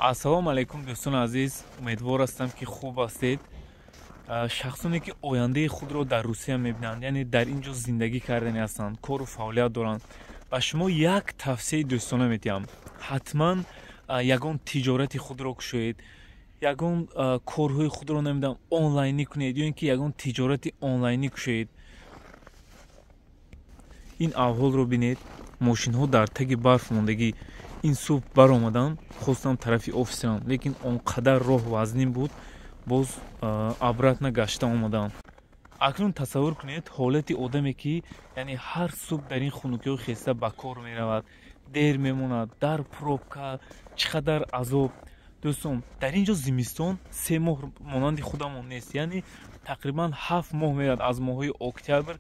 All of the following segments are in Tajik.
Ассалому алайкум, дӯстони азиз, умедвор ҳастам, ки хуб ҳастед. Шахсоне, ки ояндаи худро дар Русия мебинанд, яъне дар ин ҷо зиндагӣ кардани ҳастанд, кору фаъолият доранд, ба шумо як тавсияи дӯстона медиҳам: ҳатман ягон тиҷорати худро кушоед, ягон корҳои худро, намедонам, онлайнӣ кунед ё ин ки ягон тиҷорати онлайнӣ кушоед. Ин аҳволро бинед: мошинҳо дар таги барф мондагӣ. Ин субҳ баромадам, хостам тарафи офис равам, лекин он қадар роҳ вазнин буд, боз обратно гашта омадам. Акнун тасаввур кунед ҳолати одаме, ки яъне ҳар субҳ дар ин хунукиҳо хеста ба кор меравад, дер мемонад, дар пробка, чӣ қадар азоб. Дӯстон, дар ин ҷо зимистон 3 моҳ монанди худамон нест, яъне тақрибан 7 моҳ меравад. Аз моҳҳои октябр,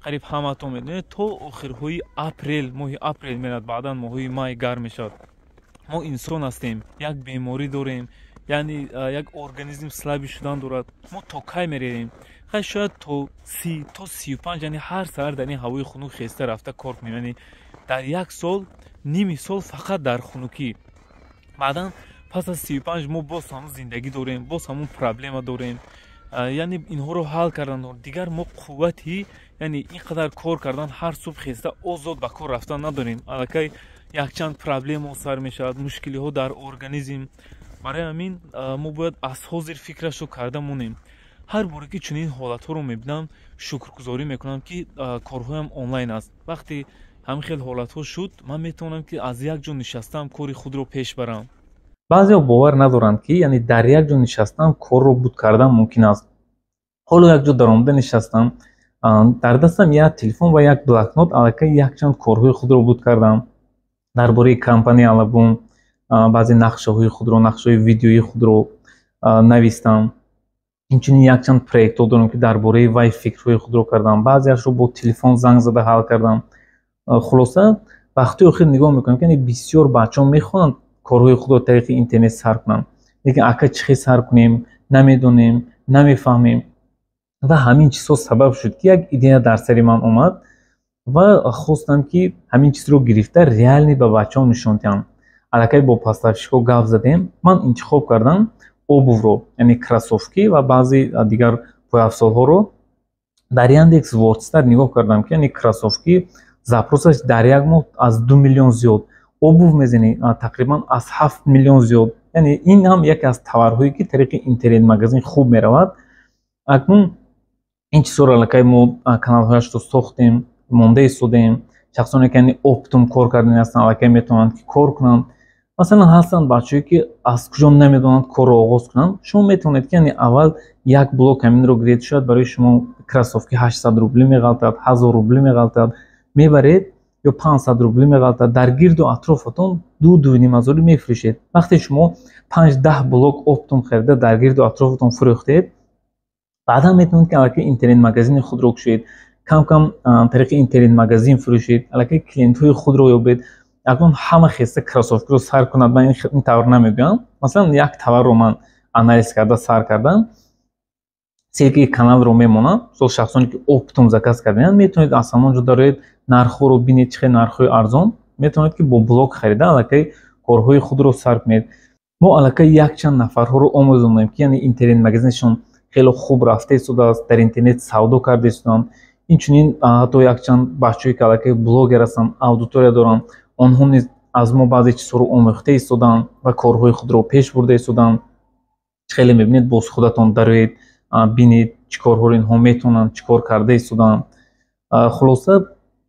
қариб ҳаматон медонед, то охирҳои апрел, моҳи апрел меравад, баъдан моҳҳои май гарм мешавад. Мо инсон ҳастем, як беморӣ дорем, яъне як организм слабый шудан дорад. Мо то кай меравем? Хай, шояд то 30, то 35, яъне ҳар саҳар дар ин ҳавои хунук хеста рафта кор кунем, яъне дар як сол ними сол фақат дар хунукӣ. Баъдан пас аз 35 мо боз ҳамун зиндагӣ дорем, боз ҳамун проблема дорем, яъне инҳоро ҳал кардан. Дигар мо қуввати, яъне ин қадар кор кардан, ҳар субҳ хеста озод ба кор рафтан надорем. Аллакай якчанд проблемао сар мешавад, мушкилиҳо дар организм. Барои ҳамин мо бояд аз ҳозир фикрашро карда монем. Ҳар боре ки чунин ҳолатҳоро мебинам, шукргузорӣ мекунам, ки корҳоям онлайн аст. Вақте ҳамин хел ҳолатҳо шуд, ман метавонам, ки аз як ҷо нишастаам кори худро пеш барам. Баъзеҳо бовар надоранд, ки яъне дар як ҷо нишастан корро буд кардан мумкин аст. Ҳоло як ҷо даромада нишастам, дар дастам як телефон ва як блокнот, аллакай якчанд корҳои худро буд кардам. Дар бораи компания Алабум баъзе нақшаҳои худро, нақшаҳои видеоии худро навистам. Инчунин якчанд проектҳо дорам, ки дар бораи вай фикрҳои худро кардам, баъзеашро бо телефон занг зада ҳал кардам. Хулоса, вақтҳои охир нигоҳ мекунам, ки яъне бисёр бачаҳо мехоҳанд корҳои худро тариқи интернет сар кунанд, лекин ака, чӣ хел сар кунем, намедонем, намефаҳмем. Ва ҳамин чизҳо сабаб шуд, ки як идея дар сари ман омад ва хостам, ки ҳамин чизро гирифта реально ба бачаҳо нишон диҳам. Аллакай бо поставщикҳо гап задем. Ман интихоб кардам обувро, яъне кроссовки ва баъзе дигар пойафзолҳоро. Дар Яндекс Вордстат нигоҳ кардам, ки яъне кроссовки запросаш дар як моҳ аз 2 миллион зиёд, обув мезанӣ, тақрибан аз 7 миллион зиёд. Яъне ин ҳам яке аз товарҳое, ки тариқи интернет-магазин хуб меравад. Акнун ин чизҳоро аллакай мо каналҳояшро сохтем, монда истодем. Шахсоне, ки яъне оптом кор кардани ҳастанд, аллакай метавонанд, ки кор кунанд. Масалан, ҳастанд бачаҳое, ки аз куҷо намедонанд корро оғоз кунанд. Шумо метавонед, ки яъне аввал як блок ҳаминро гиред. Шояд барои шумо кроссовки 800 рубли меғалтад, 1000 рубли меғалтад, мебаред, ё 500 рубли меғалтад, дар гирду атрофатон 2-2,5 ҳазорӣ мефурӯшед. Вақте шумо 5-10 блок оптом харида дар гирду атрофатон фурӯхтед, баъдан метавонед, ки аллакай интернет-магазини худро кушоед, кам кам тариқи интернет-магазин фурӯшед, аллакай клиентҳои худро ёбед. Акнун ҳама хеста кроссовкиро сар кунад, ман ин тавр намегӯям. Масалан, як товарро ман анализ карда сар кардам, ссылкаи каналро мемонам. Мисол, шахсоне, ки оптом заказ кардаанд, метавонед аз ҳамон ҷо дароед, нархҳоро бинед, чӣ хел нархҳои арзон. Метавонед, ки бо блок харида аллакай корҳои худро сар кунед. Мо аллакай якчанд нафарҳоро омӯзондем, ки яъне интернет-магазинашон хело хуб рафта истодааст, дар интернет савдо карда истодаанд. Инчунин ҳатто якчанд бачаҳое, ки аллакай блогер ҳастанд, аудитория доранд, онҳо низ аз мо баъзе чизҳоро омӯхта истодаанд ва корҳои худро пеш бурда истодаанд. Хеле мебинед, боз худатон дароед, бинед, чӣ корҳоро инҳо метавонанд, чӣ кор карда истодаанд. Хулоса,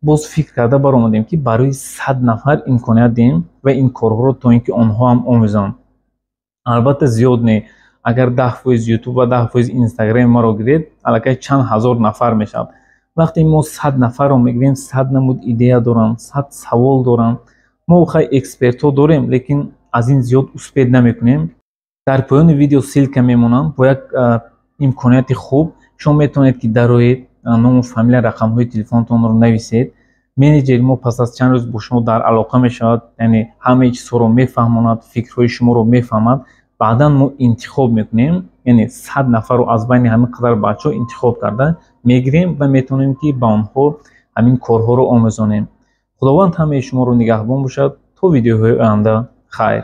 боз фикр карда баромадем, ки барои 100 нафар имконият диҳем ва ин корҳоро, то ин ки онҳо ҳам омӯзанд. Албатта, зиёд не. Агар 10% Ютуб ва 10% Инстаграми маро гиред, аллакай чанд ҳазор нафар мешавад. Вақте мо 100 нафарро мегирем, 100 намуд идея доранд, 100 савол доранд. Мо хай экспертҳо дорем, лекин аз ин зиёд успеть намекунем. Дар поёни видео ссылка мемонам бо як имконияти хуб. Шумо метавонед, ки дароед, ному фамилия, рақамҳои телефонатонро нависед. Менеҷери мо пас аз чанд рӯз бо шумо дар алоқа мешавад, яъне ҳамаи чизҳоро мефаҳмонад, фикрҳои шуморо мефаҳмад. Баъдан мо интихоб мекунем, яъне 100 нафарро аз байни ҳамин қадар бачаҳо интихоб карда мегирем ва метавонем, ки ба онҳо ҳамин корҳоро омӯзонем. Худованд ҳамаи шуморо нигаҳбон бошад. То видеоҳои оянда, хайр.